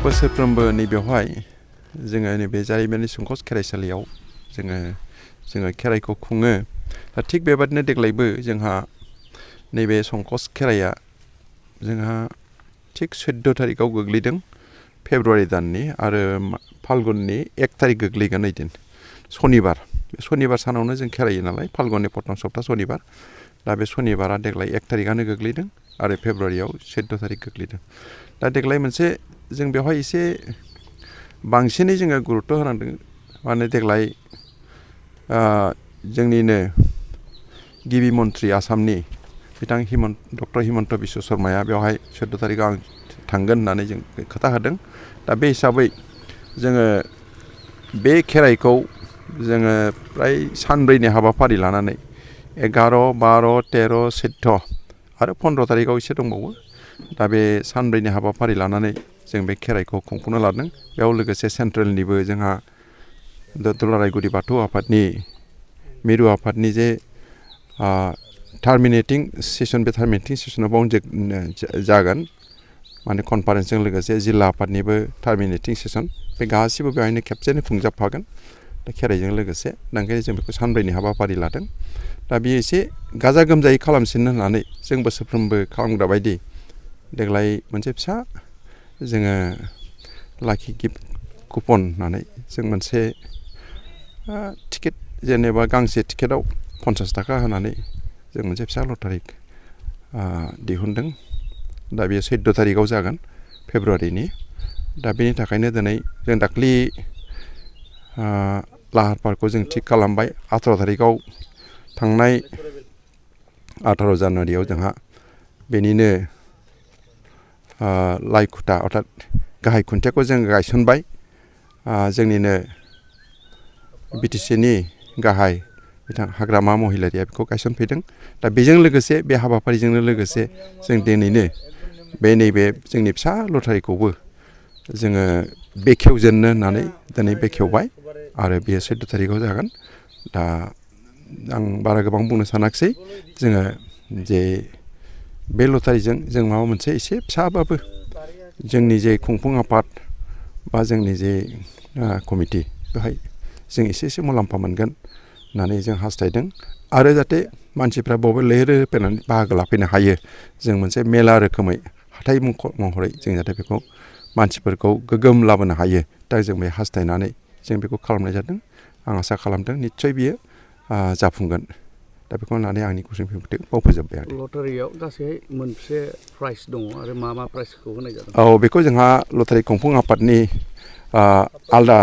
बोसोरफ्रोमबो नैबेवहाय जोङो नैबे जारिमिनारि संकस खेराइसालियाव जोङो खेराइखौ खुङो। दा थिग बेबादिनो देग्लायबो जोंहा नैबे संकस खेराइया जोंहा थिग 14 थारिखआव गोग्लैदों फेब्रुवारि दाननि आरो फाल्गुननि 1 थारिख गोग्लैगोन ओइदिन सनिबार। बे सनिबार सानावनो जों खेरायो नालाय फाल्गुननि प्रथम सप्ता सनिबार। दा बे सनिबारा देग्लाय 1 थारिखआनो गोग्लैदों आरो फेब्रुवारियाव 14 थारिख गोग्लैदों। दा देग्लाय मोनसे जों बेवहाय एसे बांसिनै जोङो गुरुत्व होनांदों। माने देग्लाय जोंनिनो गिबि मन्त्रि आसामनि बिथां डक्टर हिमन्त बिश्व शर्माया बेवहाय 14 थारिखआव आं थांगोन होननानै जों खोथा होदों। दा बे हिसाबै जोङो बे खेराइखौ जोङो फ्राय सानब्रैनि हाबाफारि लानानै 11, 12, 13, 14 आरो 15 थारिखआव एसे दंबावो। दा बे सानब्रैनि हाबाफारि लानानै जों बे खेराइखौ खुंफुंनो लादों। बेयाव लोगोसे सेन्ट्रेलनिबो जोंहा दुलाराय बाथौ आफादनि मिरु आफादनि जे टार्मिनेटिं सेसन, बे टार्मिनेटिं सेसनाव बावनो जागोन माने कनफारेन्सजों लोगोसे जिल्ला आफादनिबो टार्मिनेटिं सेसन, बे गासिबो बेवहायनो खेबसेनो खुंजाबफागोन दा खेराइजों लोगोसे। दा ओंखायनो जों बेखौ सानब्रैनि हाबाफारि लादों। दा बेयो एसे गाजा गोमजायै खालामसिननो होननानै जों बोसोरफ्रोमबो खालामग्रा बायदि देग्लाय मोनसे फिसा जोङो लाखि गिफ्ट कुपन होननानै जों मोनसे टिकेट, जेनेबा गांसे टिकेटआव 50 थाखा होनानै जों मोनसे फिसा लटारि दिहुनदों। दा बेयो 14 थारिखआव जागोन फेब्रुवारिनि। दा बेनि थाखायनो दिनै जों दाख्लि लाहार फाहारखौ जों थिग खालामबाय। 18 थारिखआव थांनाय 18 जानुवारियाव जोंहा बेनिनो लाइखुथा अर्थात गाहाय खुन्थियाखौ जों गायसनबाय। जोंनिनो बिटिसिनि गाहाय बिथां हाग्रामा महिलारिया बेखौ गायसनफैदों। दा बेजों लोगोसे बे हाबाफारिजोंनो लोगोसे जों दिनैनो नैबे जोंनि फिसा लटारिखौबो जोङो बेखेवजेननो होननानै दिनै बेखेवबाय आरो बेयो 14 थारिखआव जागोन। दा आं बारा गोबां बुंनो सानाखिसै। जोङो जे बे लटारिजों जों माबा मोनसे एसे फिसाबाबो जोंनि जे खुंफुं आफाद बा जोंनि जे कमिटि, बेवहाय जों एसे मुलाम्फा मोनगोन होननानै जों हास्थायदों। आरो जाहाथे मानसिफ्रा बबे लैहोर फैनानै बाहागो लाफैनो हायो। जों मोनसे मेला रोखोमै हाथाइ महरै जों जाहाथे बेखौ मानसिफोरखौ गोगोम लाबोनो हायो। दा जों बे हास्थायनानै जों बेखौ खालामनाय जादों। आं आसा खालामदों निस्सय बियो जाफुंगोन। दा बेखौ होननानै आंनि गुसुं बिबुंथिखौ फोजोबबाय। लटारियाव गासै मोनसे प्राइज दङ आरो मा प्राइजखौ होनाय जादों? औ, बेखौ जोंहा लटारि खुंफुं आफादनि आलदा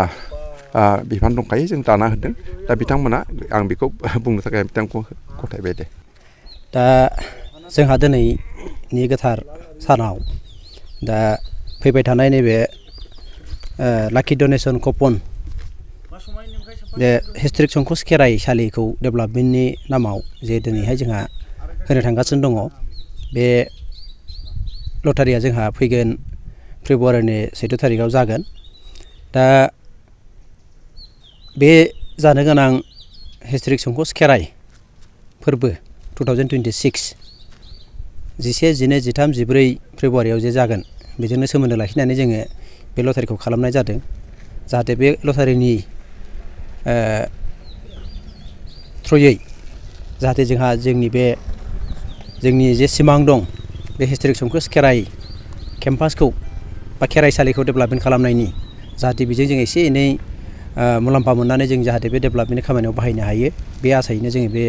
बिफान दंखायो, जों दाना होदों। दा बिथांमोना, आं बेखौ बुंनो थाखाय बिथांखौ गथायबाय दे। दा जोंहा दिनैनि गोथार सानाव दा फैबाय थानाय नैबे लाकि डनेसन कुपन, बे हिस्ट'रिक संकस खेराइसालिखौ डेभेलपमेन्टनि नामाव जे दिनैहाय जोंहा होनो थांगासिनो दङ। बे लटारिया जोंहा फैगोन फेब्रुवारिनि 14 थारिखआव जागोन। दा बे जानो गोनां हिस्ट'रिक संकस खेराइ फोरबो 2026 11, 12, 13, 14 फेब्रुवारियाव जे जागोन, बेजोंनो सोमोन्दो लाखिनानै जोङो बे लटारिखौ खालामनाय जादों। जाहाथे बे लटारिनि थ्रुयै जाहाथे जोंहा जोंनि जे सिमां दं बे हिस्ट'रिक संकस खेराइ केम्पासखौ बा खेराइसालिखौ डेभेलपमेन्ट खालामनायनि, जाहाथे बेजों जों एसे एनै मुलाम्फा मोननानै जों जाहाथे बे डेभेलपमेन्ट खामानियाव बाहायनो हायो, बे आसायैनो जोङो बे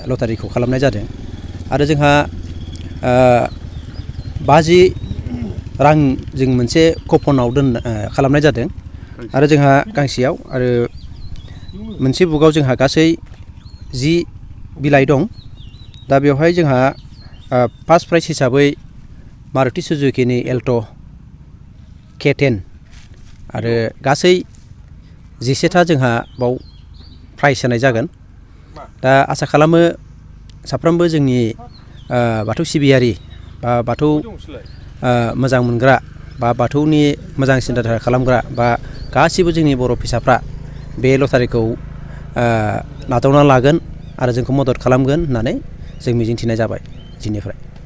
लटारिखौ खालामनाय जादों। आरो जोंहा 50 रां जों मोनसे कुपनाव खालामनाय जादों। आरो जोंहा गांसेयाव आरो मोनसे बुकआव जोंहा गासै 10 बिलाइ दं। दा बेवहाय जोंहा फार्स्ट प्राइज हिसाबै मारुति सुजुकिनि एल्ट' K10 आरो गासै 11था जोंहा बाव प्राइज होनाय जागोन। दा आसा खालामो साफ्रोमबो जोंनि बाथौ सिबियारि बा बाथौ मोजां मोनग्रा बा बाथौनि मोजां सिन्था खालामग्रा बा गासिबो जोंनि बर' फिसाफ्रा बे लटारिखौ नाजावना लागोन आरो जोंखौ मदद खालामगोन होननानै जों मिजिंथिनाय जाबाय दिनैनिफ्राय।